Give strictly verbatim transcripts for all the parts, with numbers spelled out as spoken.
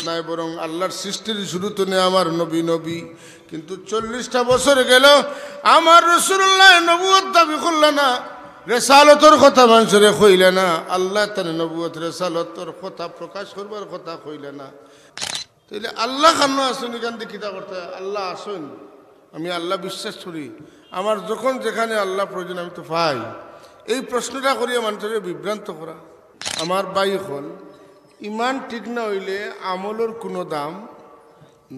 নাই, বরং আল্লাহর সৃষ্টির শুরু তনে আমার নবী নবী। কিন্তু চল্লিশটা বছর গেল, আমার রাসূলুল্লাহ নবুয়ত দাবি করলা না, রেসালতর কথা মানষরে কইলা না, আল্লাহ তার নবুয়ত রেসালতর কথা প্রকাশ করবার কথা কইলা না। তাইলে আল্লাহ কানো আছইন, ইখান দি কিতা করতে? আল্লাহ আছইন, আমি আল্লাহ বিশ্বাস করি, আমার যখন যেখানে আল্লাহ প্রয়োজন আমি তো পাই। এই প্রশ্নটা করিয়া মানষরে বিভ্রান্ত করা। আমার ভাই অকল, ইমান ঠিক না অইলে আমলর কুনু দাম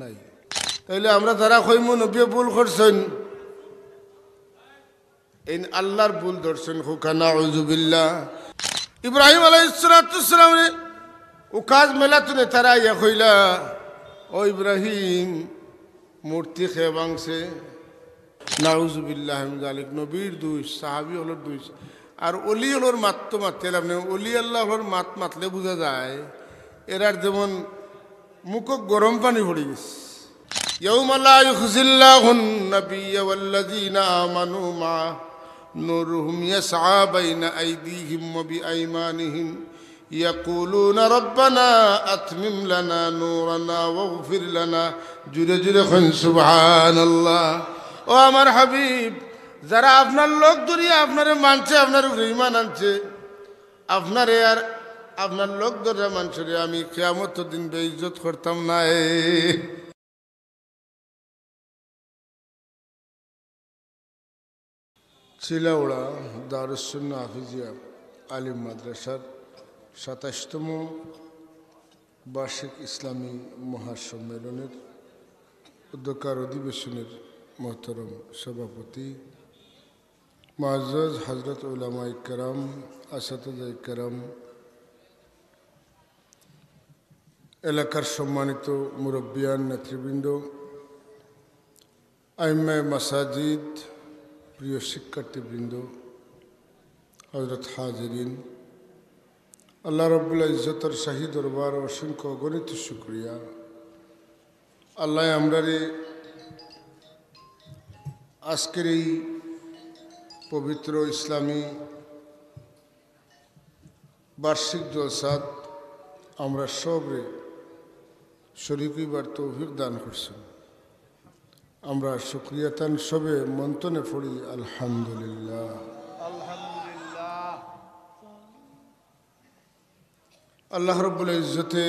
নাই। তাইলে আমরা যারা কইমু নবীয়ে ভুল করছইন, এইন আল্লাহর ভুল ধরছইন, কউক্কা নাউজুবিল্লাহ। ইব্রাহিম আলাইহিস সালাতু ওয়াস সালামরে উকাজ মেলা তনে তারা আইয়া কইলা, "ও ইব্রাহিম, মূর্তি কে ভাঙছে?" নাউজুবিল্লাহ মিন যালিক। নবীর দুষ, সাহাবী অকলর দুষ। আর অলি অকলর মাত তো মাততে লাভ নাই। অলি আল্লাহ অকলর মাত মাতলে বুঝা যায়, এরার যেমন মুখো গরম পানি পড়ি গেছে। يوم لا يخزي الله النبي والذين آمنوا معه نورهم يسعى بين أيديهم وبأيمانهم يقولون ربنا أتمم لنا نورنا واغفر لنا। জুরে জুরে কইন সুবহানাল্লাহ। ও আমার হাবিব, যারা আপনার লোক ধরিয়া আপনারে মানছে, আপনার উপরে ঈমান আনছে, আপনারে আর আপনার লোক ধরিয়া মানষরে আমি কিয়ামতর দিন বেইজ্জত করতাম নায়। চিলাউড়া দারুস সুন্নাহ হাফিজিয়া আলিম মাদ্রাসার সাতাশতম বার্ষিক ইসলামী মহাসম্মেলনের উদ্যোক্তার অধিবেশনের মহতরম সভাপতি, মুআজ্জাজ হযরত উলামায়ে কেরাম, আসাতিজায়ে কেরাম, এলাকার সম্মানিত মুরব্বিয়ান নেতৃবৃন্দ, আইম্মায়ে মাসাজিদ, প্রিয় শিক্ষার্থীবৃন্দ, হযরত হাজিরিন, আল্লাহ রাব্বুল ইজ্জতর শাহী দরবারো অসংখ্য অগণিত শুকরিয়া। আল্লায় আমরারে আজকের এই পবিত্র ইসলামী বার্ষিক জলসাত আমরা সবরে শরীক অইবার তৌফিক দান করছইন। আমরা শুকরিয়া তান সবে মন তনে পড়ি, আলহামদুলিল্লাহ। আলহামদুলিল্লাহ। আল্লাহ রাব্বুল ইজ্জতে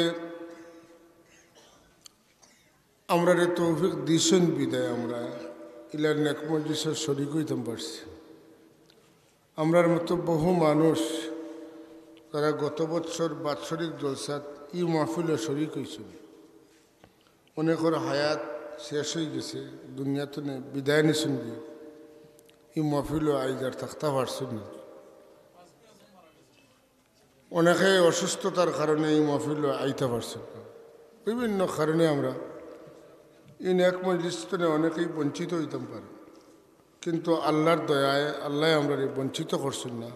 আমরারে তৌফিক দিছইন বিধায় আমরা ইলা নেক মজলিসো শরীক অইতাম পারছি। আমরার মতো বহু মানুষ যারা গত বৎসর বাৎসরিক জলসাত ই মাহফিলো শরীক অইছইন, অনেকর হায়াত শেষ অইগেছে, দুনিয়া তনে বিদায় নিছইন গি, ই মাহফিলো আইজ আর থাকতা পারছইন না। অনেকে অসুস্থতার কারণে ই মাহফিলো আইতা পারছইন না। বিভিন্ন কারণে আমরা ই নেক মজলিস তনে অনেকেই বঞ্চিত অইতাম পারে, কিন্তু আল্লাহর দয়ায় আল্লায় আমরারে বঞ্চিত করছইন না,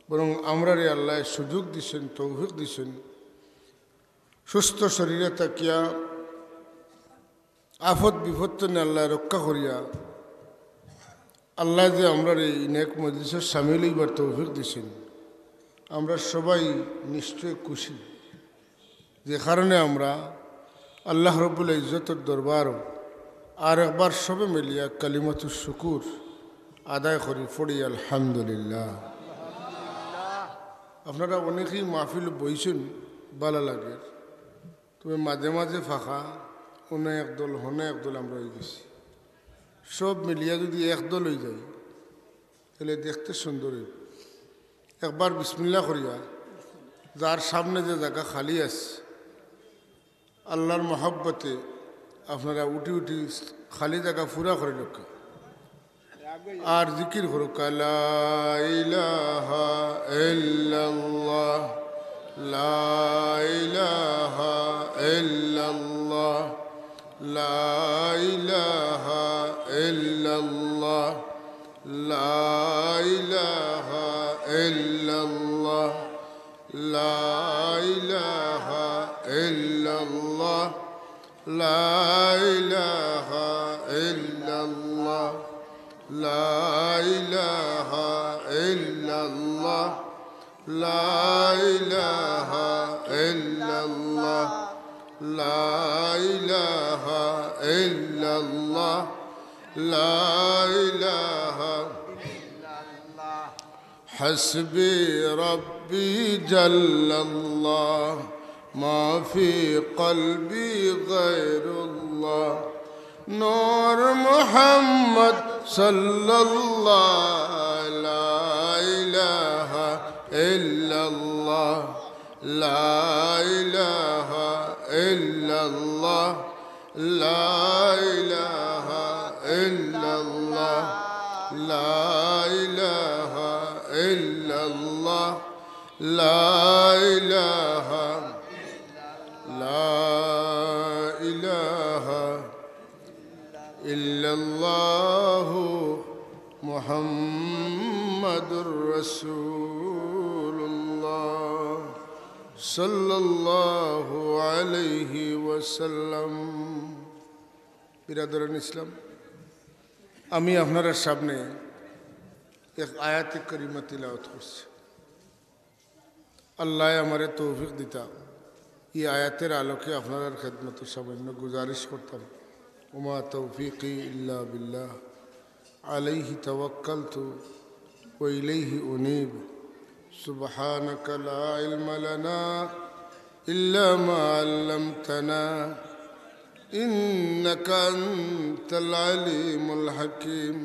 বরং আমরারে আল্লায় সুযোগ দিছইন, তৌফিক দিছইন। সুস্থ শরীরে থাকিয়া আফত বিপদ তনে আল্লায় রক্ষা করিয়া আল্লায় যে আমরারে ই নেক মজলিসো শামিল অইবার তৌফিক দিছইন, আমরা সবাই নিশ্চয় খুশি। যে কারণে আমরা আল্লাহ রাব্বুল ইজ্জতর দরবারো আর একবার সবে মিলিয়া কালিমাতুশ শুকুর আদায় করি, পড়ি আলহামদুলিল্লাহ। আপনারা অনেকেই মাহফিলো বইছইন, ভালা লাগের, তবে মাঝে মাঝে ফাঁকা, অনো একদল, হনো একদল আমরা অইগেছি। সব মিলিয়া যুদি একদল অইযাই, তাইলে দেখতে সুন্দর অইবো। একবার বিসমিল্লাহ করিয়া, যার সামনে যে জাগা খালি আছে, আল্লাহর মহব্বতে আপনারা উঠি উঠি খালি জাগা পুরা করিলউক্কা। আর জিকির করউক্কা, লা ইলাহা ইল্লাল্লাহ, লা ইলাহা ইল্লাল্লাহ, লা ইলাহা ইল্লাল্লাহ, লা ইলাহা ইল্লাল্লাহ, লা ইলাহা ইল্লাল্লাহ, লা ইলাহা ইল্লাল্লাহ, লা ইলাহা ইল্লাল্লাহ, লা ইলাহা ইল্লাল্লাহ, لا إله إلا الله، لا إله إلا الله، حسبي ربي جل الله، ما في قلبي غير الله، نور محمد صلى الله، لا إله إلا الله، لا إله إلا الله، لا إله إلا الله، لا إله إلا الله، لا إله، لا إله إلا الله محمد رسول الله صلى الله عليه وسلم। বিরাদরান ইসলাম, আমি আপনারার সামনে এক আয়াতে করিমা তিলাওয়াত করছি। আল্লায় আমারে তৌফিক দিতা, ই আয়াতের আলোকে আপনারার খেদমতো সামান্য গুজারিশ করতাম। وما توفيقي إلا بالله، عليه توكلت وإليه أنيب، سبحانك لا علم لنا إلا ما علمتنا إنك أنت العليم الحكيم،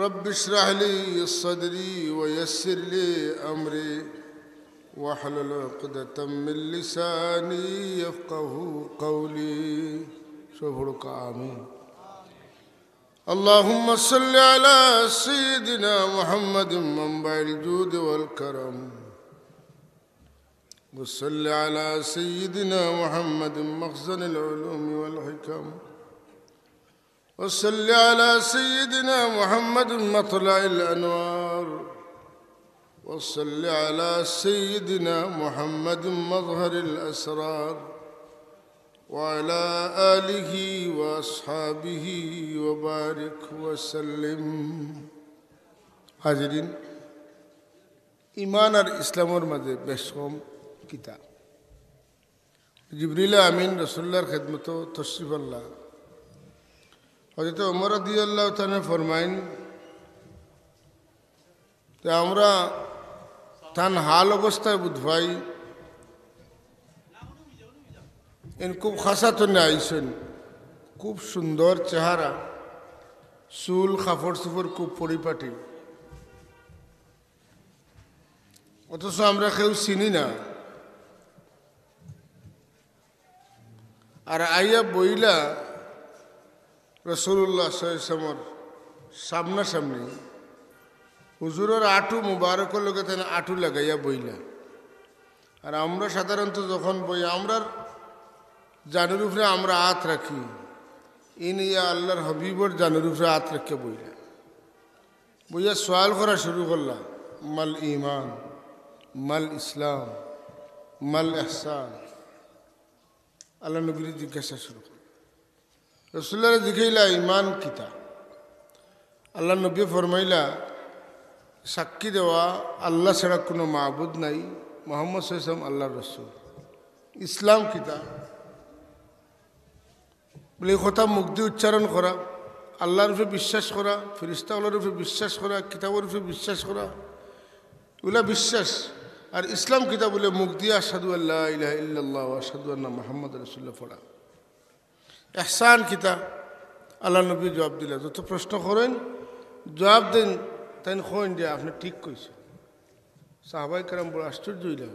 رب اشرح لي صدري ويسر لي أمري واحلل عقدة من لساني يفقهوا قولي। সব পড়ুক্কা আমিন। اللهم صل على سيدنا محمد منبع الجود والكرم، وصل على سيدنا محمد مخزن العلوم والحكم، وصل على سيدنا محمد مطلع الأنوار، وصل على سيدنا محمد مظهر الأسرار، وعلى آله وأصحابه وبارك وسلم। হাজিরিন, ইমান আর ইসলামর মাঝে বেশ কম কিতা। জিবরিল আমিন রাসুলুল্লাহর খেদমতো তশরিফ আনলা। হযরত ওমর রাদিয়াল্লাহু তাআলা আনহু ফরমাইন, তে আমরা তান হাল অবস্থায় বুঝ পাই, এন খুব খাসা তনে আইছইন, খুব সুন্দর চেহারা, চুল কাপড় চুপড় খুব পরিপাটি, অথচ আমরা কেউ চিনি না। আর আইয়া বইলা রাসুলুল্লাহ সাল্লাল্লাহু আলাইহি ওয়াসাল্লামর সামনাসামনি, হুজুরর আটু মুবারকর লগে তাইন আটু লাগাইয়া বইলা। আর আমরা সাধারণত যখন বই, আমরার জানুর উপরে আমরা আত রাখি, ইন ইয়া আল্লাহর হাবিবর জানুর উপরে আত রাখিয়া বইলা। বইয়া সওয়াল করা শুরু করলা, মাল ইমান, মাল ইসলাম, মাল ইহসান। আল্লাহর নবীরে জিজ্ঞাসা শুরু করলা। রাসুলুল্লাহরে জিগাইলা, ইমান কিতা? আল্লাহর নবী ফরমাইলা, সাক্ষী দেওয়া আল্লাহ ছাড়া কোনো মাবুদ নাই, মুহাম্মদ সাল্লাল্লাহু আলাইহি ওয়াসাল্লাম আল্লাহর রাসুল। ইসলাম কিতা? বলে, এই কথা মুখ দি উচ্চারণ করা, আল্লাহর উপরে বিশ্বাস করা, ফিরিস্তা অকলর উপরে বিশ্বাস করা, কিতাবর উপরে বিশ্বাস করা, ইগুলা বিশ্বাস। আর ইসলাম কিতা? বলে, মুখ দিয়া আশহাদু আল্লা ইলাহা ইল্লাল্লাহ ওয়া আশহাদু আন্না মুহাম্মাদার রাসুলুল্লাহ পড়া। ইহসান কিতা? আল্লাহর নবী জবাব দিলা, যত প্রশ্ন করইন, জবাব দেইন, তাইন কইন যে আপনে ঠিক কইছইন। সাহাবায়ে কেরাম বড় আশ্চর্য অইলা,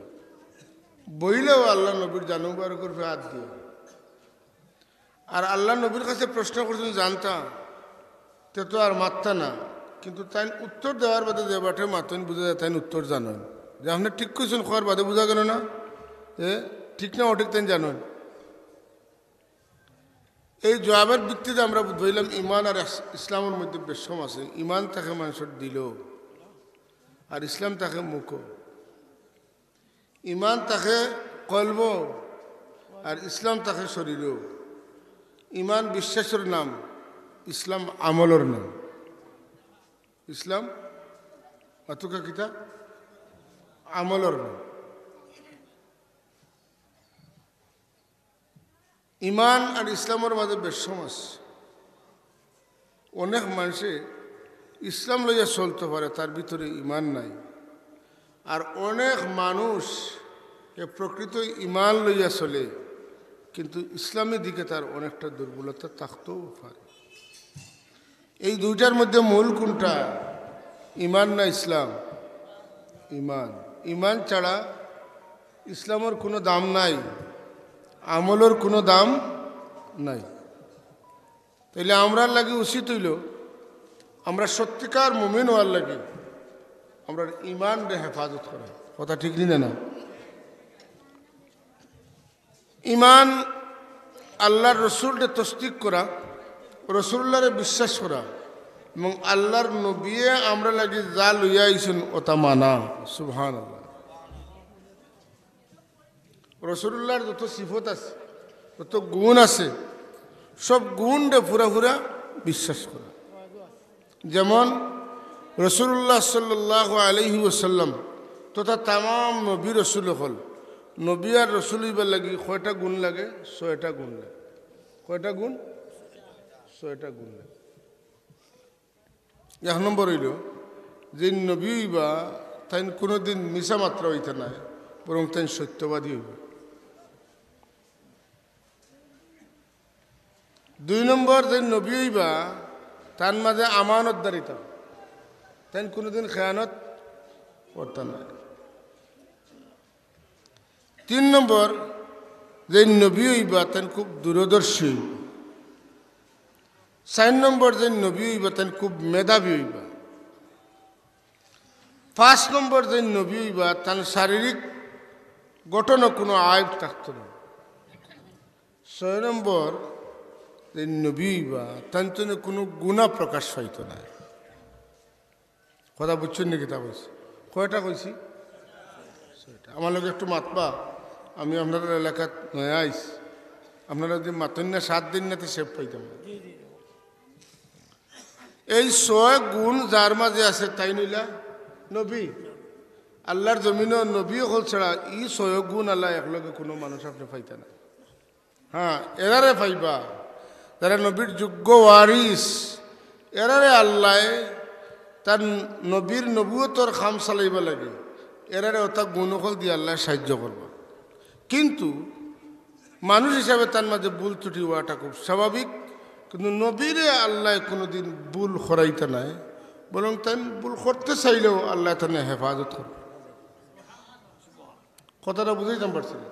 বইলাও আল্লাহর নবীর জানু মুবারকর উপরে আত দিয়া। আর আল্লাহর নবীর কাছে প্রশ্ন করছইন জানতা, তে তো আর মাততা না, কিন্তু তাইন উত্তর দেওয়ার বাদে যে বাটে মাতইন বুঝা যায় তাইন উত্তর জানইন। যে আপনে ঠিক কইছইন কওয়ার বাদে বুঝা গেল না, এ ঠিক না অঠিক তাইন জানইন। এই জবাবর ভিত্তিতে আমরা বুঝলাম ইমান আর ইস-, ইসলামর মধ্যে বেশ কম আছে। ইমান থাকে মানষর দিলো, আর ইসলাম থাকে মুখো। ইমান থাকে কলবো, আর ইসলাম থাকে শরীরো। ইমান বিশ্বাসর নাম, ইসলাম আমলর নাম। ইসলাম অতকা কিতা? আমলর নাম। ইমান আর ইসলামর মাঝে বেশ সমস্যা। অনেক মানষে ইসলাম লইয়া চলতো পারে, তার ভিতরে ইমান নাই। আর অনেক মানুষ এ প্রকৃত ইমান লইয়া চলে, কিন্তু ইসলামী দিকে তার অনেকটা দুর্বলতা থাকতেও পারে। এই দুইটার মধ্যে মূল কোনটা? ইমান না ইসলাম? ইমান। ইমান ছাড়া ইসলামর কোনো দাম নাই, আমলর কোনো দাম নাই। তাইলে আমরার লাগি উচিত অইলো, আমরা সত্যিকার মুমিন অওয়ার লাগি আমরার ইমানরে হেফাজত করা। কথা ঠিক নি না? না, ইমান আল্লার রসুলরে তসদিক করা, রসুলুল্লারে বিশ্বাস করা, এবং আল্লার নবিয়ে আমরার লাগি যা লইয়া আইছইন ওটা মানা। সুবহানাল্লাহ। রসুলুল্লার যত সিফত আছে, যত গুণ আছে, সব গুণরে পুরা পুরা বিশ্বাস করা। যেমন রসুলুল্লাহ সাল্লাল্লাহু আলাইহি ওয়াসাল্লাম তথা তামাম নবী রসুল অকল, নবী আর রসুল অইবার লাগি কয়টা গুণ লাগে? ছয়টা গুণ লাগে। কয়টা গুণ? ছয়টা গুণ লাগে। এক নম্বর অইলো, যে নবী অইবা, তাইন কুনুদিন মিছা মাতরা অইতা নায়, বরং তাইন সত্যবাদী অইবা। দুই নম্বর, যে নবী অইবা, তান মাঝে আমানতদারিতা, তাইন কুনুদিন খেয়ানত করতা নায়। তিন নম্বর, যে নবী অইবা, তাইন খুব দূরদর্শী অইবা। চাইর নম্বর, যে নবী অইবা, তাইন খুব মেধাবী অইবা। পাঁচ নম্বর, যে নবী অইবা, তান শারীরিক গঠনো কুনু আইব থাকতো নায়। ছয় নম্বর, যে নবী অইবা, তান তনে কুনু গুনা প্রকাশ পাইতো নায়। কথা বুঝছইন নি কিতা কইছি? কয়টা কইছি? ছয়টা। আমার লগে একটু মাতবা, আমি আপনারার এলাকাত নয়া আইছি। আপনারা যদি মাতইন না, সাত দিন না, তে সেভ পাইতাম না। এই ছয় গুণ যার মাঝে আছে, তাইন অইলা নবী। আল্লার জমিনো নবী অকল ছাড়া ই ছয় গুণ আলা একলগে কুনু মানুষ আপনে পাইতা না। হ্যাঁ, এরারে পাইবা, যারা নবীর যোগ্য ওয়ারিস, এরারে আল্লায় তান নবীর নবুয়তর কাম চালাইবার লাগি এরারে অতা গুণ অকল দি আল্লায় সাহায্য করবা। কিন্তু মানুষ হিসাবে তান মাঝে ভুল ত্রুটি অওয়াটা খুব স্বাভাবিক, কিন্তু নবীরে আল্লায় কুনুদিন ভুল করাইতা নায়, বরং তাইন ভুল করতে চাইলেও আল্লায় তানে হেফাজত করবা। কথাটা বুঝাইতাম পারছি না?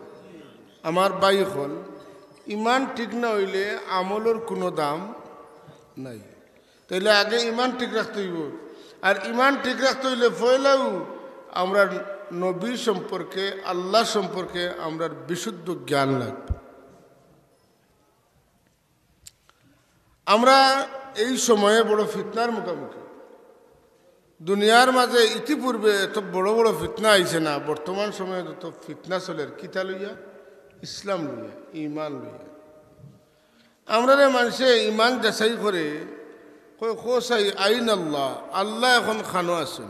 আমার ভাই অকল, ইমান ঠিক না অইলে আমলর কুনু দাম নাই। তাইলে আগে ইমান ঠিক রাখতে অইবো। আর ইমান ঠিক রাখতে অইলে পয়লাউ আমরার নবী সম্পর্কে, আল্লা সম্পর্কে আমরার বিশুদ্ধ জ্ঞান লাগবো। আমরা এই সময়ে বড় ফিতনার মুখামুখি। দুনিয়ার মাঝে ইতিপূর্বে এত বড় বড় ফিতনা আইছে না, বর্তমান সময়ে যত ফিতনা চলের, কিতা লইয়া? ইসলাম লইয়া, ইমান লইয়া। আমরারে মানষে ইমান যাচাই করে, কয়, "কো চাই, আইন আল্লাহ, আল্লাহ এখন কানো আছইন?"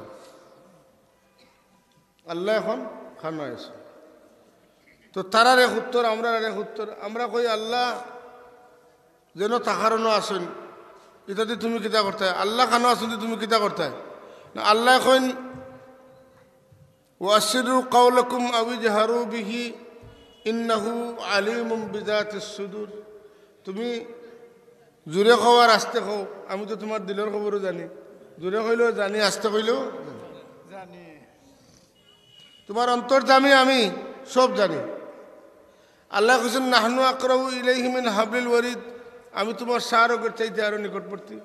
আল্লাহ এখন কানো আছইন। তো তারার এক উত্তর, আমরার আরেক উত্তর। আমরা কই, "আল্লাহ যেন থাকার অনো আছইন, ইতাদি তুমি কিতা করতায়? আল্লাহ কানো আছইন দি তুমি কিতা করতায়?" না, আল্লায় কইন, "ওয়া আসিরু কাওলাকুম আও ইজহারু বিহি ইন্নাহু আলিমুম বিজাতিস সুদুর।" তুমি জুরে কও আর আস্তে কও, আমি তো তুমার দিলর খবরও জানি। জুরে কইলেও জানি, আস্তে কইলেও জানি। তুমার অন্তর্যামী আমি, সব জানি। আল্লায় কইছইন, "নাহনু আকরাবু ইলাইহি মিন হাবলিল ওয়ারিদ", আমি তুমার সারগর চাইতে আরো নিকটবর্তী।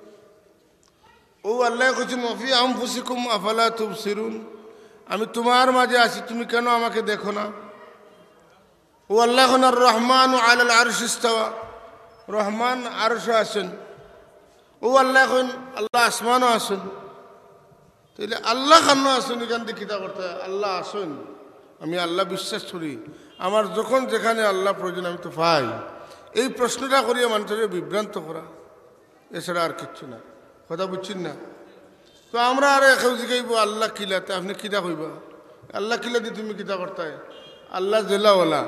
অউ আল্লায় কইছইন, "ওয়া ফি আনফুসিকুম আফালা তুবসিরুন", আমি তুমার মাঝে আছি, তুমি কেন আমাকে দেখো না? অউ আল্লায় কইন, "আর রহমানু আলাল আরশি ইস্তাওয়া", রহমান আরশো আছইন। অউ আল্লায় কইন, "আল্লাহ আসমানো আছইন।" তাইলে আল্লাহ কানো আছইন, ইখান দি কিতা করতায়? আল্লাহ আছইন, আমি আল্লাহ বিশ্বাস করি, আমার যখন যেখানে আল্লাহ প্রয়োজন আমি তো পাই। এই প্রশ্নটা করিয়া মানষরে বিভ্রান্ত করা, এছাড়া আর কিচ্ছু না। কথা বুঝছইন না? তো আমরা আরো কেউ জিগাইবো, "আল্লাহ কিলা?" তে আপনে কিতা কইবা? "আল্লাহ কিলা দি তুমি কিতা করতায়?" আল্লাহ যেলা অলা।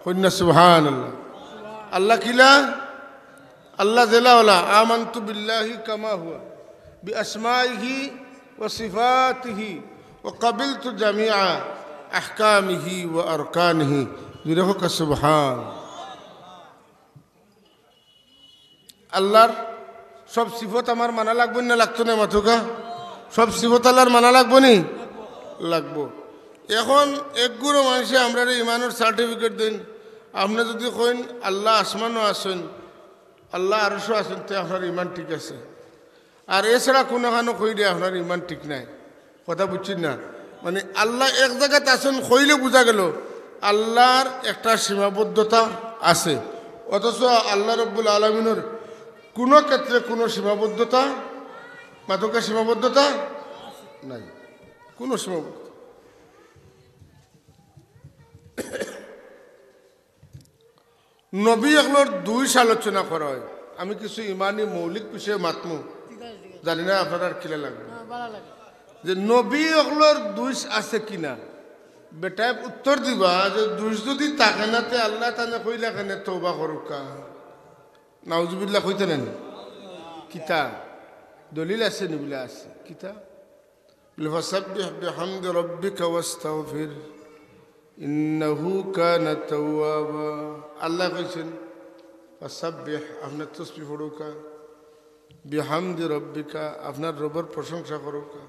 কইন না সুবহানাল্লাহ। আল্লাহ কিলা? আল্লাহ যেলা অলা। আমানতু বিল্লাহি কামা হুয়া, বিআসমাইহি ওয়া সিফাতিহি, ওয়া কাবিলতু জামিআ আহকামিহি ওয়া আরকানিহি। জুরে কউক্কা সুবহান। আল্লাহর সব সিফত আমার মানা লাগবো নি না লাগতো না মাতুক্কা? সব সিফত আল্লাহর মানা লাগবো নি? লাগবো। এখন এক গুরু মানষে আমরারে ইমানর সার্টিফিকেট দেইন, আপনে যুদি কইন আল্লাহ আসমানো আছইন, আল্লাহ আরশো আছইন, তে আপনার ইমান ঠিক আছে। আর এছাড়া কুনুখানো কইলে আপনার ইমান ঠিক নাই। কথা বুঝছইন না? মানে আল্লাহ এক জাগাত আছইন কইলে বুঝা গেল আল্লাহর একটা সীমাবদ্ধতা আছে, অথচ আল্লাহ রব্বুল আলামিনর কুনু ক্ষেত্রে কুনু সীমাবদ্ধতা, মাতুক্কা সীমাবদ্ধতা নাই, কুনু সীমাবদ্ধতা। নবী অকলর দুইষ আলোচনা করা অয়। আমি কিছু ইমানি মৌলিক বিষয়ে মাতমু, জানি না আপনারার কিলা লাগবো। যে নবী অকলর দুইষ আছে কিনা? বেটায় উত্তর দিবা যে দুইষ যুদি থাকে না, তে আল্লায় তানে কইলা কেনে তওবা করউক্কা? নাউজুবিল্লাহ কইতা নানি? কিতা দলিল আছে নি? বুলে আছে। কিতা? বুলে, "ফাসাব্বিহ বিহামদি রাব্বিকা ওয়াস্তাগফির, ইন্নাহু কানা তাওয়াবা।" আল্লায় কইছইন, "ফাসাব্বিহ", আপনে তসবিহ পড়উক্কা, "বিহামদি রাব্বিকা", আপনার রবর প্রশংসা করউক্কা,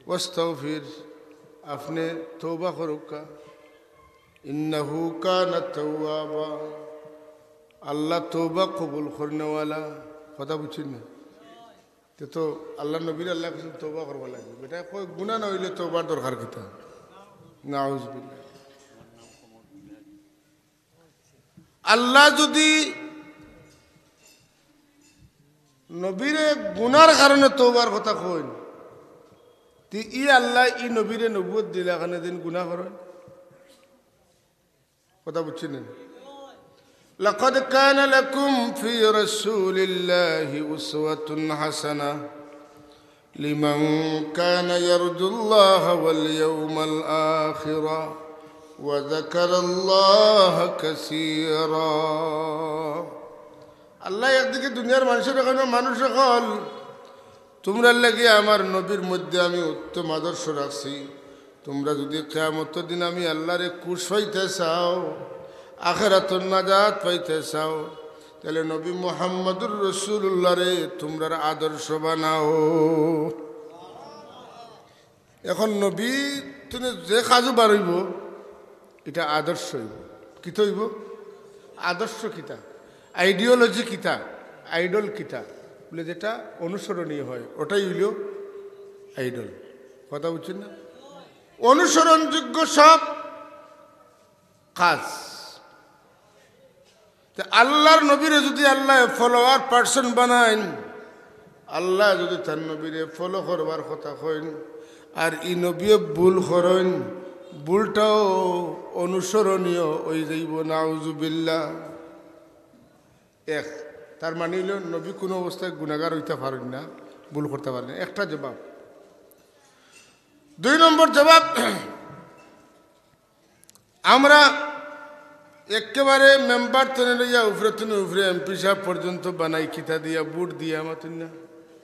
"ওয়াস্তাগফির", আপনে তওবা করউক্কা, "ইন্নাহু কানা তাওয়াবা", আল্লাহ তওবা কবুল করনেওয়ালা। কথা বুঝছইন না? তে তো আল্লাহর নবীরে আল্লায় কইছইন তওবা করবার লাগি। বেটায় কয় গুনা না অইলে তওবার দরকার কিতা? নাউজুবিল্লাহ। আল্লায় যুদি নবীরে গুনার কারণে তওবার কথা কইন, তে ই আল্লায় ই নবীরে নবুয়ত দিলা কেনে যেইন গুনা করইন? কথা বুঝছইন না? لقد كان لكم في رسول الله أسوة حسنة لمن كان يرجو الله واليوم الآخر وذكر الله كثيرا। আল্লায় একদিকে দুনিয়ার মানষরে কইন, মানুষ অকল, তুমরার লাগি আমার নবীর মধ্যে আমি উত্তম আদর্শ রাখছি। তুমরা যুদি কিয়ামতর দিন আমি আল্লাহরে খুশ পাইতা চাও, আখেরাতর নাজাত পাইতা চাও, তাইলে নবী মুহাম্মদুর রাসূলুল্লাহরে তুমরার আদর্শ বানাও। এখন নবী থনে যে কাজউ বার অইবো, ইটা আদর্শ অইবো। কিতা অইবো? আদর্শ কিতা? আইডিওলজি কিতা? আইডল কিতা? বুলে যেটা অনুসরণীয় হয়, ওটাই অইলো আইডল। কথা বুঝছইন না? অনুসরণযোগ্য সব কাজ। তে আল্লাহর নবীরে যুদি আল্লায় ফলোয়ার পারসন বানাইন, আল্লায় যুদি তান নবীরে ফলো করবার কথা কইন, আর ই নবীয়ে ভুল করইন, ভুলটাও অনুসরণীয় অইযাইবো, নাউজুবিল্লাহ। এক, তার মানে অইলো নবী কুনু অবস্থায় গুনাগার অইতা পারইন না, ভুল করতা পারইন না। একটা জবাব। দুই নম্বর জবাব, আমরা একেবারে মেম্বার থনে লইয়া উপরে থনে উপরে এমপি সাব পর্যন্ত বানাই কিতা দিয়া? ভোট দিয়া, মাতইন না?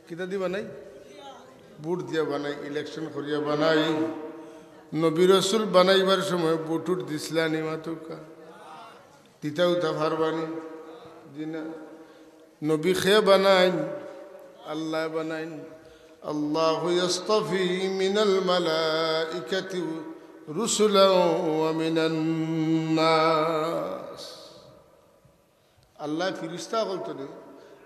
কিতা দি বানাই? ভোট দিয়া বানাই, ইলেকশন করিয়া বানাই। নবী রসুল বানাইবার সময় ভোট উট দিছলা নি মাতুক্কা? দিতাউ তা পারবা নি? জি না। নবী কে বানাইন? আল্লায় বানাইন। আল্লাহু ইয়াসতাফি মিনাল মালাইকাতি রুসুলাও ওয়া মিনান নাস। আল্লায় ফিরিস্তা অকল থনে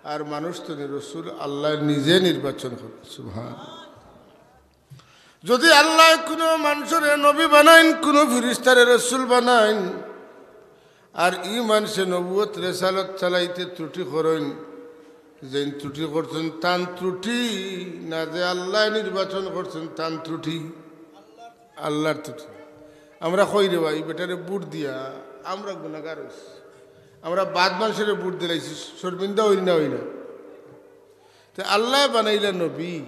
আর মানুষ থনে রসুল আল্লায় নিজে নির্বাচন করইন। সুবহান। যুদি আল্লায় কুনু মানষরে নবী বানাইন, কুনু ফিরিস্তারে রসুল বানাইন, আর ই মানষে নবুয়ত রেসালত চালাইতে ত্রুটি করইন, যেইন ত্রুটি করছইন তান ত্রুটি, না যে আল্লায় নির্বাচন করছইন তান ত্রুটি, আল্লার ত্রুটি। আমরা কই রে ভাই, বেটারে ভোট দিয়া আমরা গুনাগার অইছি, আমরা বাদ মানষরে ভোট দিলাইছি, শর্মিন্দা অই না, অই না? তে আল্লায় বানাইলা নবী,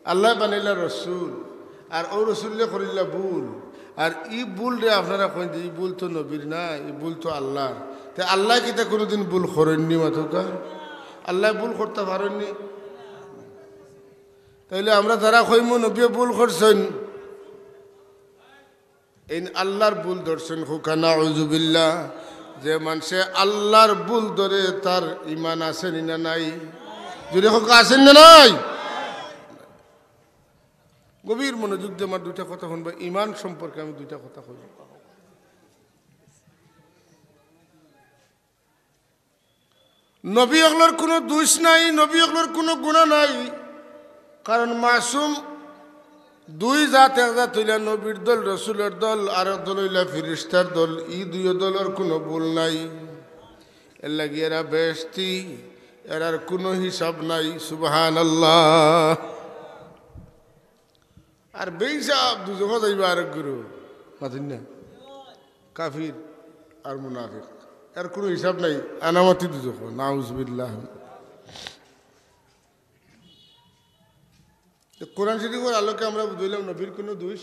আল্লায় বানাইলা রসুল, আর অউ রসুলে করিলা ভুল। আর ই ভুলরে আপনারা কইন যে ই ভুল তো নবীর না, ই ভুল তো আল্লার। তে আল্লায় কিতা কুনুদিন ভুল করইননি মাতউক্কা? আল্লায় ভুল করতা পারইননি? তাইলে আমরা যারা কইমু নবীয়ে ভুল করছইন, এইন আল্লার ভুল ধরছইন, কউক্কা নাউজুবিল্লাহ। যে মানষে আল্লার ভুল ধরে, তার ইমান আছে নি না নাই? জুরে কউক্কা, আছে নি না নাই? গভীর মনোযোগ দিয়া আমার দুইটা কথা হুনবা, ইমান সম্পর্কে আমি দুইটা কথা কইমু। নবী অকলর কুনু দুষ নাই, নবী অকলর কুনু গুনা নাই, কারণ মাসুম দুই জাত এক জাত অইলা নবীর দল, রসুলর দল, আরক দল অইলা ফিরিস্তার দল। ই দুইও দলর কুনু ভুল নাই, এরলাগি এরা বেহেশতি, এরার কুনু হিসাব নাই। সুবহানাল্লাহ। আর বেহিসাব দুজখো যাইবা আরক গুরু, মাতইন না? কাফির আর মুনাফিক, এর কুনু হিসাব নাই, আনামাতি দুজখো, নাউজুবিল্লাহ। তো কোরআন শরীফর আলোকে আমরা বুঝলাম নবীর কুনু দুষ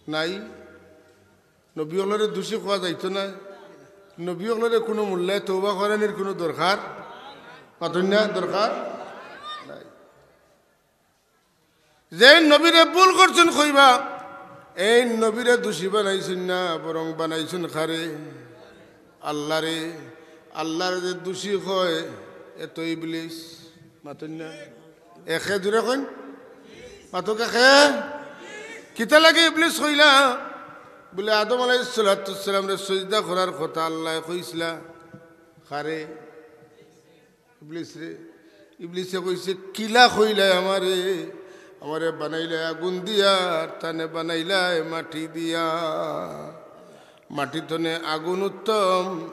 নাই, নবী অকলরে দুষী কওয়া যাইতো না, নবী অকলরে কুনু মুল্লায় তওবা করানির কুনু দরকার, মাতইন না, দরকার নাই। যেইন নবীরে ভুল করছইন কইবা, এইন নবীরে দুষী বানাইছইন না, বরং বানাইছইন কারে? আল্লারে। আল্লারে যে দুষী কয়, এ তো ইবলিস। মাতইন না? এ কে, জুরে কইন? মাতউক্কা, কে? কিতার লাগি ইবলিস কইলা? বুলে আদম আলাইহিস সালাতু ওয়াস সালামরে সইজদা করার কথা আল্লায় কইছিলা। কারে? ইবলিসরে। ইবলিসে কইছে, "কিলা কইলায় আমারে? আমারে বানাইলায় আগুন দিয়া, আর তানে বানাইলায় মাটি দিয়া। মাটি তনে আগুন উত্তম,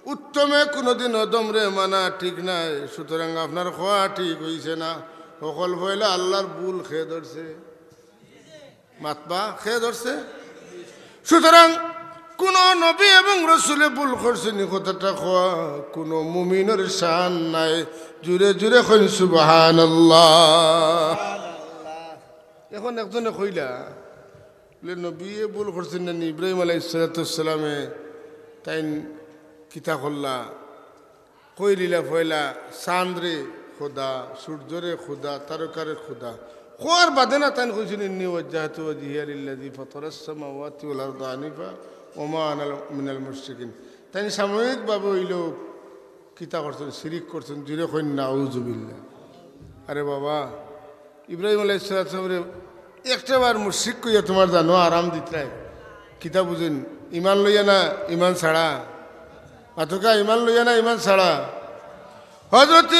উত্তমে কুনুদিন অধমরে মানা ঠিক নায়, সুতরাং আপনার কওয়া ঠিক অইছে না।" হকল পয়লা আল্লার ভুল কে ধরছে? মাতবা, কে ধরছে? সুতরাং কুনু নবী এবং রসুলে ভুল করছইন নি কথাটা কওয়া কুনু মুমিনর শান নায়। জুরে জুরে কইন সুবহানাল্লাহ। এখন একজনে কইলা, বুলে, "নবীয়ে ভুল করছইন না নি? ইব্রাহিম আলাইহিস সালাতু ওয়াস সালামে তাইন কিতা করলা?" কইলিলা পয়লা চান্দরে খুদা, সূর্যরে খুদা, তারকারে খুদা। কওয়ার বাদে না তাইন কইছইন, "إني وجهت وجهي للذي فطر السماوات والأرض حنيفا وما أنا من المشركين।" তাইন সাময়িকভাবে অইলেও কিতা করছইন? শিরিক করছইন। জুরে কইন, "নাউজুবিল্লাহ।" আরে বাবা, ইব্রাহিম আলাইহিস সালাতু ওয়াস সালামরে একটা বার মুশরিক কইয়া তুমার জানো আরাম দিতরায়। কিতা বুঝইন? ইমান লইয়া না ইমান ছাড়া? মাতউক্কা, ইমান লইয়া না ইমান ছাড়া? হযরত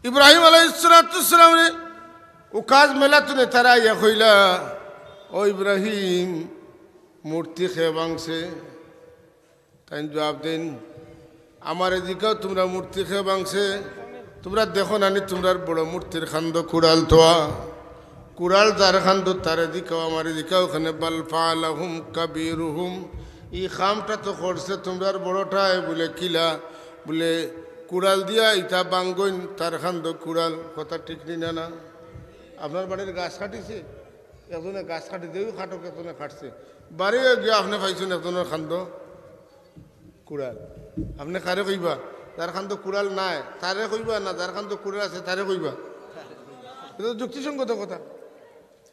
ইব্রাহিম আলাইহিস সালাতু ওয়াস সালামরে উকাজ মেলা তনে তারা আইয়া কইলা, "ও ইব্রাহিম, মূর্তি কে ভাংছে?" তাইন জুয়াব দেইন, "আমারে জিকাও তুমরা মূর্তি কে ভাংছে? তুমরা দেখো না নি তুমরার বড় মূর্তির কান্দো কুড়াল থোয়া? কুড়াল যার কান্দো তারে জিকাও, আমারে জিকাও কেনে।" "بل فعله كبيرهم।" ই কামটা তো করছে তুমরার বড়টায়। বুলে, "কিলা?" বুলে, "কুড়াল দিয়া ইতা ভাঙ্গইন, তার কান্দো কুড়াল।" কথা ঠিক নি না, না? আপনার বাড়ির গাছ কাটিছে, একজনে গাছ কাটি দেউ কাটক, একজনে কাটছে, বাড়িও গিয়া আপনে পাইছইন একজনর কান্দো কুড়াল। আপনে কারে কইবা? যার কান্দো কুড়াল নাই, তারে কইবা, না যার কান্দো কুড়াল আছে, তারে কইবা? ইটা তো যুক্তিসঙ্গত কথা।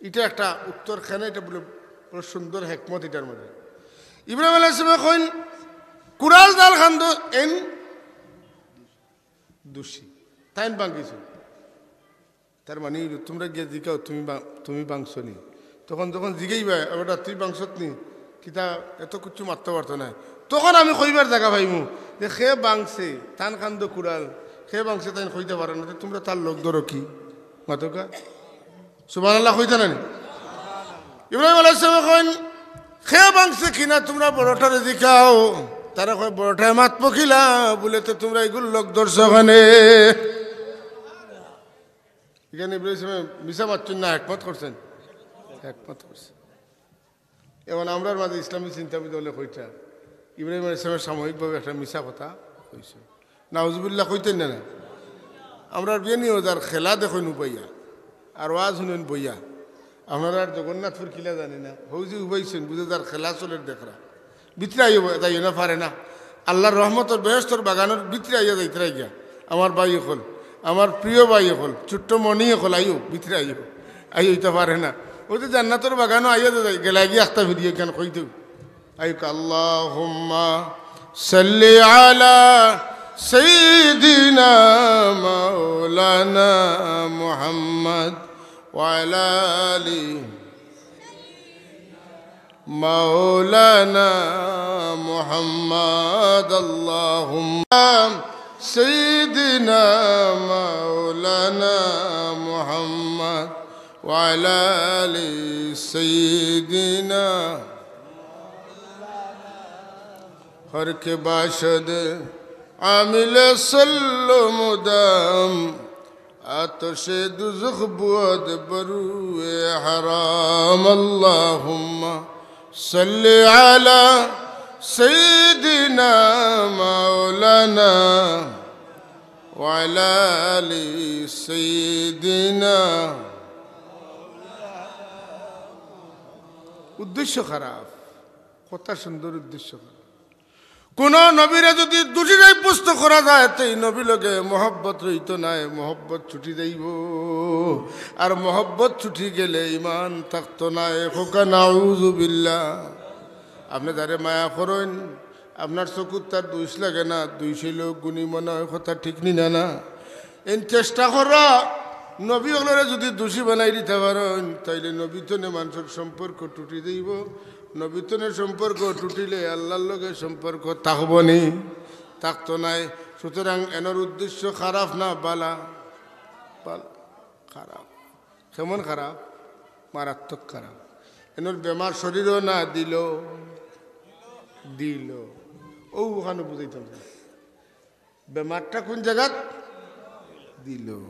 ইটা একটা উত্তর, কেনে ইটা বুলে বড় সুন্দর হেকমত ইটার মাঝে। ইব্রাহিম আলাইহিস সালামে কইন, "কুড়াল যার কান্দো এইন দুষী, তাইন ভাঙ্গিছইন।" তার মানে অইলো, তুমরা গিয়া জিকাও, "তুমি বা-, তুমি ভাংছো নি?" তখন যখন জিগাইবা, "এ বেটা, তুই ভাংছত নি?" কিতা এত কিচ্ছু মাততো পারতো নায়। তখন আমি কইবার জাগা পাইমু যে কে ভাংছে, তান কান্দো কুড়াল, কে ভাংছে তাইন কইতা পারে না, তে তুমরা তার লগ ধরো কি? মাতউক্কা। সুবহানাল্লাহ কইতা না নি? ইব্রাহিম আলাইহিস সালামে কইন, "কে ভাংছে কিনা তুমরা বড়টারে জিকাও।" তারা কয়, "বড়টায় মাতবো কিলা?" বুলে, "তে তুমরা ইগুর লগ ধরছো কেনে?" ইখান ইব্রাহিম ইসলামে মিছা মাতছইন না, হেকমত করছইন? হেকমত করছইন। এখন আমরার মাঝে ইসলামী চিন্তাবিদ অকলে কইতা, ইব্রাহিম আলাইহিস সালামে সাময়িকভাবে একটা মিছা কথা কইছইন। নাউজুবিল্লাহ কইতা না নি? আমরার বিয়ানি ওজার খেলা দেখইন উবাইয়া, আর ওয়াজ হুনইন বইয়া। আপনারা আর জগন্নাথপুর কিলা জানি না, হউ যে উবাইছইন, বুঝে যার খেলা চলের দেখরা। ভিতরে আইও, যাইও না, পারে না। আল্লার রহমতর বেহেশতর বাগানর ভিতরে আইয়া যাইতরা গিয়া। আমার ভাই অকল, আমার প্রিয় ভাই অকল, ছোট্ট মণি অকল, আইও, ভিতরে আইও। আইও, ইতা পারে না। অউ যে জান্নাতর বাগানো আইয়া যাই, গেলা গিয়া আখতা ফিরিয়া কেন কই দেউ। আইক, اللهم صل على سيدنا مولانا محمد وعلى آل مولانا محمد، اللهم سيدنا مولانا محمد وعلى آل سيدنا۔ ہر کہ باشد عامل صل و مدام، آتش دوزخ بود بروئے حرام۔ اللهم صل على سيدنا مولانا وعلى آل سيدنا۔ উদ্দেশ্য খারাপ, কথা সুন্দর, উদ্দেশ্য খারাপ। কুনু নবীরে যুদি দুষী সাব্যস্ত করা যায়, তে ই নবীর লগে মহব্বত রইতো নায়, মহব্বত ছুটি যাইবো। আর মহব্বত ছুটি গেলে ইমান থাকতো নায়। কউক্কা নাউজুবিল্লাহ। আপনে যারে মায়া করইন, আপনার চকুত তার দুষ লাগে না, দুষ অইলেও গুণী মনে অয়, কথা ঠিক নি না? না, এইন চেষ্টা কররা, নবী অকলরে যুদি দুষী বানাই দিতা পারইন, তাইলে নবী তনে মানষর সম্পর্ক টুটি যাইবো। নবী তনে সম্পর্ক টুটিলে আল্লার লগে সম্পর্ক থাকবো নি? থাকতো নায়। সুতরাং এনর উদ্দেশ্য খারাপ না বালা? বালা। খারাপ। কেমন খারাপ? মারাত্মক খারাপ। এনর বেমার শরীরো না দিলো? দিলো। অউ অখানো বুঝাইতাম। বেমারটা কুন জাগাত? দিলো।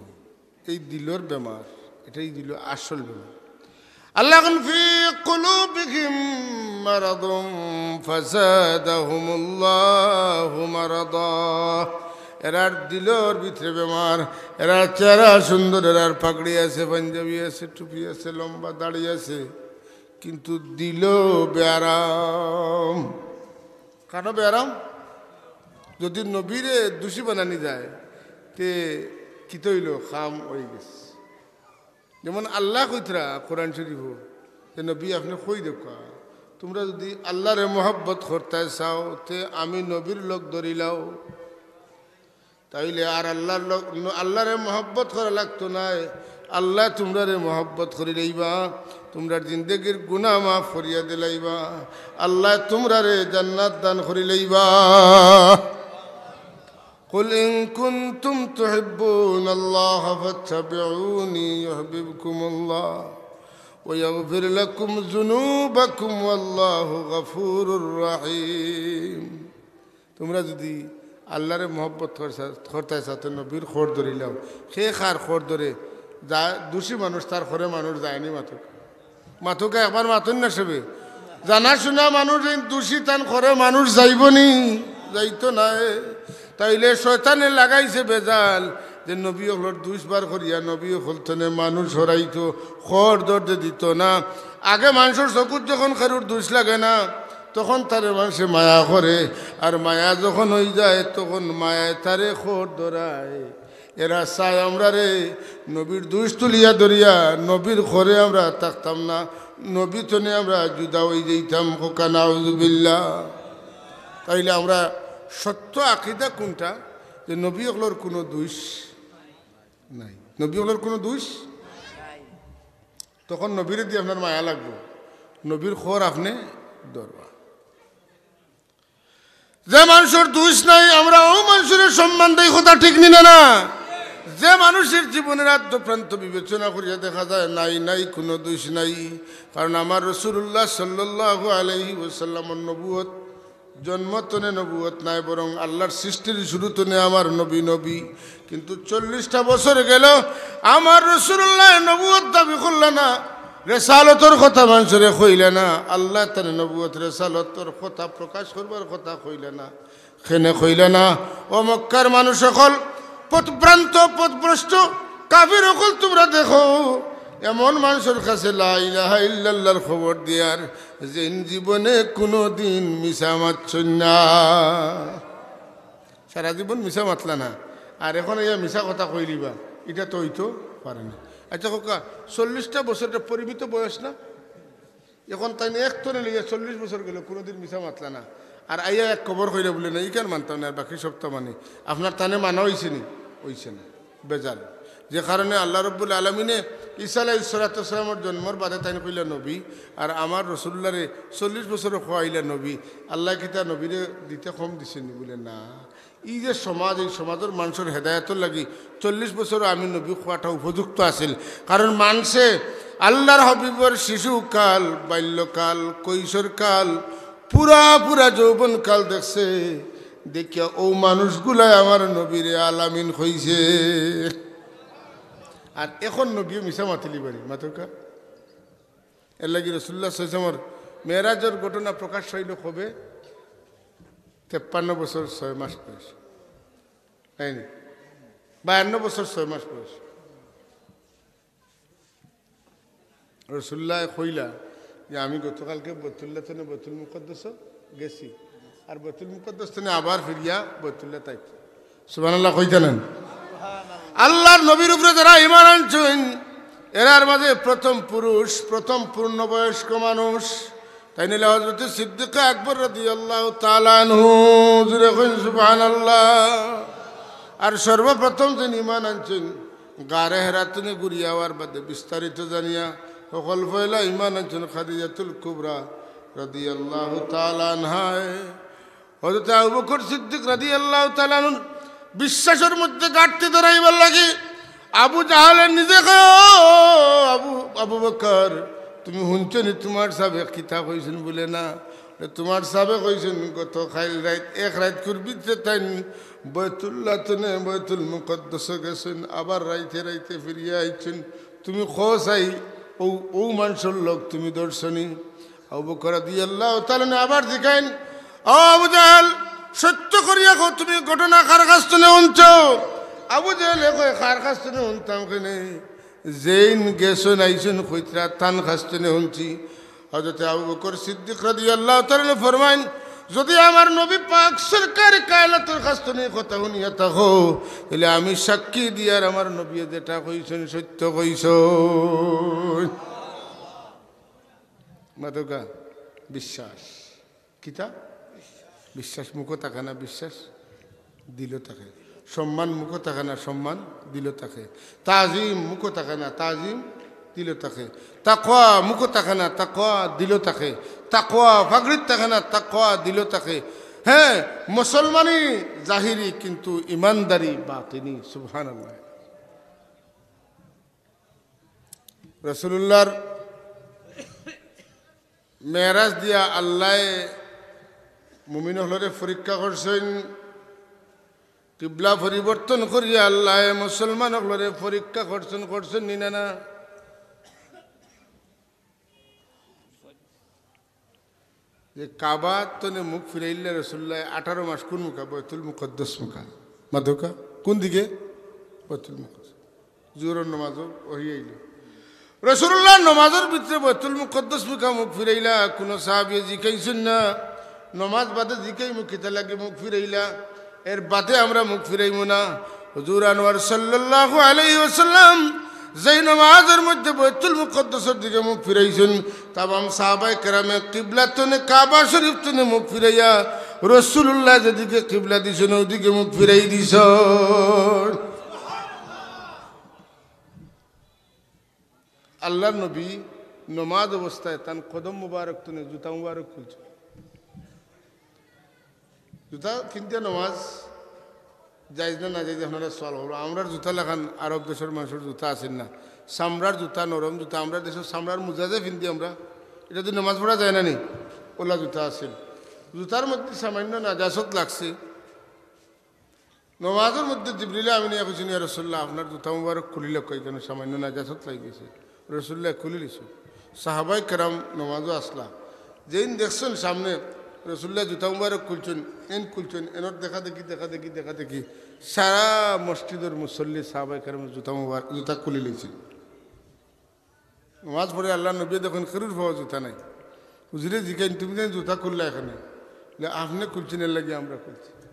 এই দিলর বেমার, এটাই দিলো আসল বেমার। আল্লাহ কইন, في قلوبهم مرض فزادهم الله مرضا। এরার দিলর ভিতরে বেমার, এরার চেহারা সুন্দর, এরার পাগড়ি আছে, পাঞ্জাবি আছে, টুপি আছে, লম্বা দাড়ি আছে, কিন্তু দিলো বেয়ারাম। কানো বেয়ারাম? যুদি নবীরে দুষী বানানি যায়, তে কিতা অইলো? কাম অইগেছে। যেমন আল্লায় কইতরা কোরআন শরীফো, যে নবী আপনে কই দেউক্কা, তুমরা যুদি আল্লারে মহব্বত করতায় চাও, তে আমি নবীর লগ ধরিলাও। তাইলে আর আল্লার লগ, আল্লারে মহব্বত করা লাগতো নায়, আল্লায় তুমরারে মহব্বত করিলাইবা, তুমরার জিন্দেগির গুনা মাফ করিয়া দিলাইবা, আল্লায় তুমরারে জান্নাত দান করিলাইবা। قل إن كنتم تحبون الله فاتبعوني يحببكم الله ويغفر لكم ذنوبكم والله غفور رحيم। তুমরা যুদি আল্লারে মহব্বত করছা-, করতায় চাও, তে নবীর খোর ধরিলাও। কে কার খোর ধরে? যা দুষী মানুষ, তার খোরে মানুষ যায়নি মাতউক্কা। মাতউক্কা, একবার মাতইন না সবে। জানা শুনা মানুষ যেইন দুষী, তান খোরে মানুষ যাইবো নি? যাইতো নায়। তাইলে শয়তানে লাগাইছে বেজাল, যে নবী অকলর দুষ বার করিয়া নবী অকল তনে মানুষ হরাইতো, খোর ধরতে দিতো না। আগে মানষর চকুত যখন কেউর দুষ লাগে না, তখন তারে মানষে মায়া করে, আর মায়া যখন অইযায়, তখন মায়ায় তারে খোর ধরায়। এরা চায় আমরারে নবীর দুষ তুলিয়া ধরিয়া নবীর খোরে আমরা থাকতাম না, নবী তনে আমরা জুদা অইযাইতাম। কউক্কা নাউজুবিল্লাহ। তাইলে আমরা সত্য আকিদা কুনটা? যে নবী অকলর কুনু দুষ নাই, নবী অকলর কুনু দুষ। তখন নবীরে দি আপনার মায়া লাগবো, নবীর খোর আপনে ধরবা। যে মানষর দুষ নাই, আমরা অউ মানষরে সম্মান দেই, কথা ঠিক নি না? না, যে মানুষের জীবনের আদ্য প্রান্ত বিবেচনা করিয়া দেখা যায় নাই, নাই, কুনু দুষ নাই। কারণ আমার রাসূলুল্লাহ সাল্লাল্লাহু আলাইহি ওয়াসাল্লামর নবুয়ত জন্ম তনে নবুয়ত নায়, বরং আল্লার সৃষ্টির শুরু তনে আমার নবী নবী। কিন্তু চল্লিশটা বছর গেল, আমার রাসূলুল্লায় নবুয়ত দাবি করলা না, রেসালতর কথা মানষরে কইলা না, আল্লায় তানে নবুয়ত রেসালতর কথা প্রকাশ করবার কথা কইলা না। কেনে কইলা না? ও মক্কার মানুষ অকল, পথভ্রান্ত, পথভ্রষ্ট, কাফির অকল, তুমরা দেখো, এমন মানষর কাছে লা ইলাহা ইল্লাল্লাহর খবর দিয়ার, যেইন জীবনে কুনুদিন মিছা মাতছইন না। সারা জীবন মিছা মাতলা না, আর এখন ইয়া মিছা কথা কইলিবা, ইটা তো অইতো পারে না। আচ্ছা কউক্কা, চল্লিশটা বছর ইটা পরিমিত বয়স না? এখন তাইন এক তনে লইয়া চল্লিশ বছর গেল, কুনুদিন মিছা মাতলা না। আর আইয়া এক খবর কইরা বুলে না, ইখান মানতাম না, আর বাকি সবতা মানি। আপনার তানে মানা অইছে নি? অইছে না। বেজাল। যে কারণে আল্লাহ রব্বুল আলামিনে ঈসা আলাইহিস সালাতু ওয়াস সালামর জন্মর বাদে তাইন কইলা নবী, আর আমার রাসুলুল্লাহরে চল্লিশ বছরও কওয়াইলা নবী। আল্লায় কিতা নবীরে দিতে কম দিছইন নি? বুলে না। ই যে সমাজ, ই সমাজর মানষর হেদায়েতর লাগি চল্লিশ বছরও আমি নবী কওয়াটা উপযুক্ত আছিল। কারণ মানষে আল্লাহর হাবিবর শিশুকাল, বাল্যকাল, কৈশোরকাল, পুরা পুরা যৌবনকাল দেখছে, দেখিয়া অউ মানুষগুলায় আমার নবীরে আল আমিন কইছে। আর এখন নবীয়ে মিছা মাতিলিবা নি, মাতউক্কা। এরলাগি রাসুলুল্লাহ সাল্লাল্লাহু আলাইহি ওয়াসাল্লামর মেরাজর ঘটনা প্রকাশ অইল কবে? তেপ্পান্ন বছর ছয় মাস বয়স, তাই নি? বায়ান্ন বছর ছয় মাস বয়স। রাসুলুল্লায় কইলা যে, "আমি গতকালকে বাইতুল্লাহ তনে বাইতুল মুকাদ্দাস গেছি, আর বাইতুল মুকাদ্দাস তনে আবার ফিরিয়া বাইতুল্লাহ তাইছি।" সুবহানাল্লাহ কইতা নানি? আল্লাহর নবীর উপরে যারা ঈমান আনছইন, এরার মাঝে প্রথম পুরুষ, প্রথম পূর্ণবয়স্ক মানুষ, তাইন অইলা হযরতে সিদ্দিকে আকবর রাদিয়াল্লাহু তাআলা আনহু। জোরে কইন সুবহানাল্লাহ। আর সর্বপ্রথম যেইন ঈমান আনছইন, গারে হেরা তনে ঘুরিয়া আওয়ার বাদে বিস্তারিত জানিয়া, হকল পয়লা ঈমান আনছইন খাদিজাতুল কুবরা রাদিয়াল্লাহু তাআলা আনহায়। হযরতে আবু বকর সিদ্দিক রাদিয়াল্লাহু তাআলা আনহুর বিশ্বাসর মধ্যে ঘাটতি ধরাইবার লাগি আবু জাহেলে নিজে কয়, "ও আবু, আবু বকর, তুমি হুনছো নি তুমার সাবে কিতা কইছইন?" বুলে, "না।" "তুমার সাবে কইছইন গত কাইল রাইত, এক রাইতকুর ভিতরে তাইন বাইতুল্লাহ তনে বাইতুল মুকাদ্দাস গেছইন, আবার রাইতে রাইতে ফিরিয়া আইছইন। তুমি কও চাই, অউ, অউ মানষর লগ তুমি ধরছো নি?" আবু বকর রাদিয়াল্লাহু তাআলা আনহু আবার জিকাইন, "ও আবু জাহেল, সত্য করিয়া কও, তুমি ঘটনা কার কাছ তনে হুনছো?" আবু জাহেলে কয়, "কার কাছ তনে হুনতাম কেনে? যেইন গেছইন আইছইন কইতরা, তান কাছ তনে হুনছি।" হযরতে আবু বকর সিদ্দিক রাদিয়াল্লাহু তাআলা আনহু ফরমাইন, "যুদি আমার নবী পাক সরকারে কায়নাতর কাছ তনে কথা হুনিয়া থাকো, তাইলে আমি সাক্ষী দিয়ার আমার নবীয়ে যেটা কইছইন সত্য কইছইন।" মাতউক্কা, বিশ্বাস। কিতা? বিশ্বাস মুখো থাকে না, বিশ্বাস দিলো থাকে। সম্মান মুখো থাকে না, সম্মান দিলো থাকে। তাজিম মুখো থাকে না, তাজিম দিলো থাকে। তাকওয়া মুখো থাকে না, তাকওয়া দিলো থাকে। তাকওয়া পাগড়িত থাকে না, তাকওয়া দিলো থাকে। হ্যাঁ, মুসলমানি জাহিরি, কিন্তু ইমানদারি বাতিনি। সুবহানাল্লাহ। রাসুলুল্লাহর মেরাজ দিয়া আল্লায় মুমিন অকলরে পরীক্ষা করছইন, কিবলা পরিবর্তন করিয়া আল্লায় মুসলমান অকলরে পরীক্ষা করছইন, করছইন নি না, না? যে কাবা তনে মুখ ফিরাইলা রাসুলুল্লায় আঠারো মাস কুন মুখা? বাইতুল মুকাদ্দাস মুখা। মাতউক্কা, কুন দিকে? বাইতুল মুকাদ্দাস। জোহরর নমাজো ওহি আইলো। রাসুলুল্লায় নমাজর ভিতরে বাইতুল মুকাদ্দাস মুখা মুখ ফিরাইলা, কুনু সাহাবিয়ে জিকাইছইন না। নমাজ বাদে জিকাইমু কিতার লাগি মুখ ফিরাইলা, এর বাদে আমরা মুখ ফিরাইমু না। হুজুর আনোয়ার সাল্লাল্লাহু আলাইহি ওয়াসাল্লাম যেই নমাজর মধ্যে বাইতুল মুকাদ্দাসর দিকে মুখ ফিরাইছইন, তামাম সাহাবায়ে কেরামে কিবলা তনে, কাবা শরীফ তনে মুখ ফিরাইয়া রাসুলুল্লায় যেদিকে কিবলা দিছইন, অউদিকে মুখ ফিরাই দিছইন। আল্লাহর নবী নমাজ অবস্থায় তান কদম মুবারক তনে জুতা মুবারক খুলছইন। জুতা ফিন্দিয়া নমাজ জায়েজ না নাজায়েজ, আপনারা সওয়াল করবা। আমরার জুতা লাখান আরব দেশর মানষর জুতা আছিল না, চামড়ার জুতা, নরম জুতা। আমরার দেশর চামড়ার মুজা যে ফিন্দি আমরা, ইটা দি নমাজ পড়া যায় না নি? অলা জুতা আছিল। জুতার মধ্যে সামান্য নাজাসত লাগছে। নমাজর মধ্যে জিবরিল আমিনে কইছইন, "ইয়া রাসুলুল্লাহ, আপনার জুতা মুবারক খুলিলাউক্কা, ইখানো সামান্য নাজাসত লাগি গেছে।" রাসুলুল্লায় খুলিলিছইন। সাহাবায়ে কেরাম নমাজো আছলা, যেইন দেখছইন সামনে রাসুলুল্লায় জুতা মুবারক খুলছইন, এইন খুলছইন, এনর দেখাদেখি, দেখাদেখি, দেখাদেখি সারা মসজিদর মুসল্লি সাহাবায়ে কেরামর জুতা মুবারক, জুতা খুলিলিছইন। নমাজ পড়ে আল্লার নবীয়ে দেখইন কেউর পাওত জুতা নাই। হুজুরে জিকাইন, "তুমি যেন জুতা খুললা কেনে?" বলে, "আপনে খুলছইন, এরলাগি আমরা খুলছি।"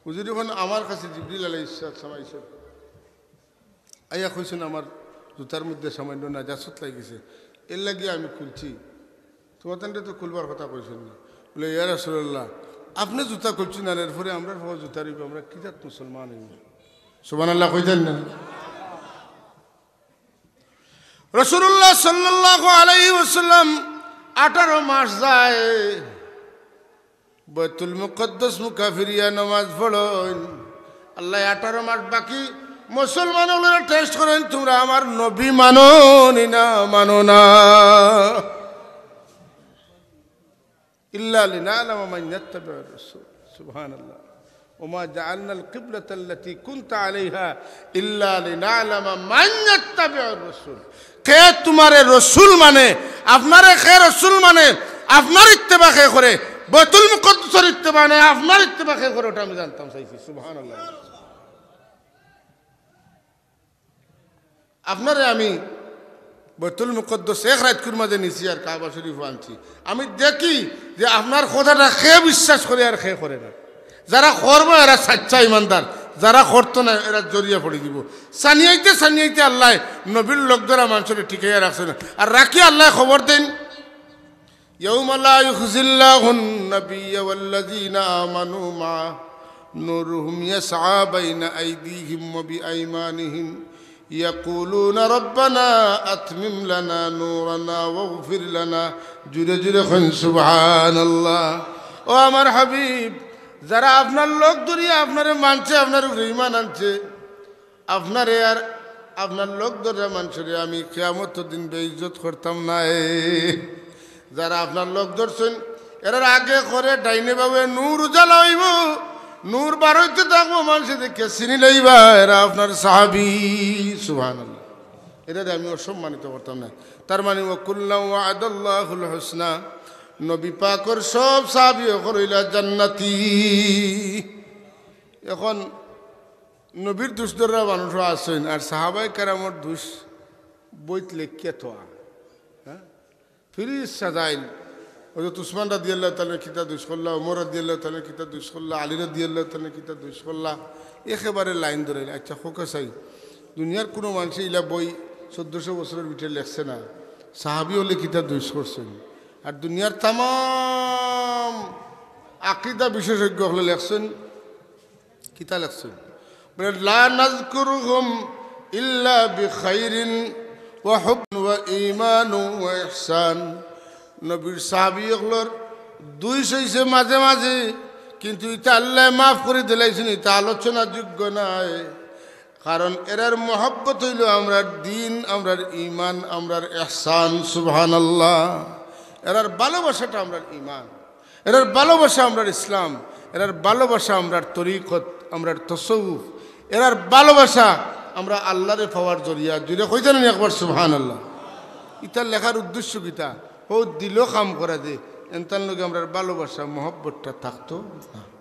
হুজুরে কইন, "আমার কাছে জিবরিল আলাইহিস সালাম আইছইন, আইয়া কইছইন আমার জুতার মধ্যে সামান্য নাজাসত লাগিছে, এরলাগি আমি খুলছি। তুমার তানরে তো খুলবার কথা কইছইন না।" বলে, "ইয়া রাসূলুল্লাহ, আপনে জুতা খুলছইন, আর এরপরে আমরার পাওত জুতা রইবো, আমরা কি জাত মুসলমান অইমু?" সুবহানাল্লাহ কইতাইন না? রাসূলুল্লাহ সাল্লাল্লাহু আলাইহি ওয়াসাল্লাম আঠারো মাস যায় বাইতুল মুকাদ্দাস মুখা ফিরিয়া নমাজ পড়ইন। আল্লায় আঠারো মাস বাকি মুসলমান অকলরে টেস্ট করইন, "তুমরা আমার নবী মানো নি না মানো না?" ইল্লা লিনা'লামা মান ইয়াত্তাবিউর রাসূল। সুবহানাল্লাহ। ওমা জাআলনাল কিবলাতাল্লাতী কুনতা আলাইহা ইল্লা লিনা'লামা মান ইয়াত্তাবিউর রাসূল। কে তুমারে রসুল মানে, আপনারে কে রসুল মানে, আপনার ইত্তেবা কে করে, বাইতুল মুকাদ্দাসর ইত্তেবা নায়, আপনার ইত্তেবা কে করে, ওটা আমি জানতাম চাইছি। সুবহানাল্লাহ। আপনারে আমি বাইতুল মুকাদ্দাস এক রাইতকুর মাঝে নিছি আর কাবা শরীফও আনছি। আমি দেখি যে আপনার কথাটা কে বিশ্বাস করে আর কে করে না। যারা করবো এরা সাচ্চা ইমানদার, যারা করতো না এরা জরিয়া পড়ি দিবো। সানিয়াইতে সানিয়াইতে আল্লায় নবীর লোক ধরা মানষরে টিকাইয়া রাখছইন। আর রাখি আল্লায় খবর দেইন, يوم لا يخزي الله النبي والذين آمنوا معه نورهم يسعى بين أيديهم وبأيمانهم يقولون ربنا أتمم لنا نورنا واغفر لنا। জুরে জুরে কইন সুবহানাল্লাহ। ও আমার হাবিব, যারা আপনার লোক ধরিয়া আপনারে মানছে, আপনার উপরে ঈমান আনছে, আপনারে আর আপনার লোক ধরা মানষরে আমি কিয়ামতর দিন বেইজ্জত করতাম নায়। যারা আপনার লোক ধরছইন, এরার আগে করে ডাইনে বামে নূর উজালা অইবো, নূর বারইতে থাকবো, মানষে দেখিয়া চিনি লইবা, এরা আপনার সাহাবী। সুবহানাল্লাহ। এরারে আমি অসম্মানিত করতাম নায়। তার মানে, ওয়া কুল্লান ওয়াদাল্লাহুল হুসনা, নবী পাকর সব সাহাবী অকল অইলা জান্নাতি। এখন নবীর দুষ ধররা মানষও আছইন, আর সাহাবায়ে কেরামর দুষ বইত লেখিয়া থোয়া, হ্যাঁ? ফিরিস সাজাইল, হযরত উসমান রাদিয়াল্লাহু তাআলা কিতা দুষ করলা, ওমর রাদিয়াল্লাহু তাআলা কিতা দুষ করলা, আলী রাদিয়াল্লাহু তাআলা কিতা দুষ করলা, একেবারে লাইন ধরাইল। আচ্ছা, কউক্কা চাই, দুনিয়ার কুনু মানষে ইলা বই চৌদ্দশো বছরর ভিতরে লেখছে না, সাহাবী অকলে কিতা দুষ করছইন, আর দুনিয়ার তামাম আকিদা বিশেষজ্ঞ অকলে লেখছইন, কিতা লেখছইন? বলে, لا نذكرهم إلا بخير وحب وإيمان وإحسان। নবীর সাহাবী অকলর দুষ অইছে মাঝে মাঝে, কিন্তু ইতা আল্লায় মাফ করি দিলাইছইন, ইতা আলোচনার যোগ্য নায়। কারণ এরার মহব্বত অইলো আমরার দ্বীন, আমরার ঈমান, আমরার ইহসান। সুবহানাল্লাহ। এরার ভালোবাসাটা আমরার ঈমান। এরার ভালোবাসা আমরার ইসলাম, এরার ভালোবাসা আমরার তরিকত, আমরার তসউফ, এরার ভালোবাসা আমরা আল্লারে পাওয়ার জরিয়া। জুরে কইতা নানি একবার সুবহানাল্লাহ? ইতার লেখার উদ্দেশ্য কিতা? অউ দিলো কাম করা যে, এনতার লগে আমরার ভালোবাসা, মহব্বতটা থাকতো না।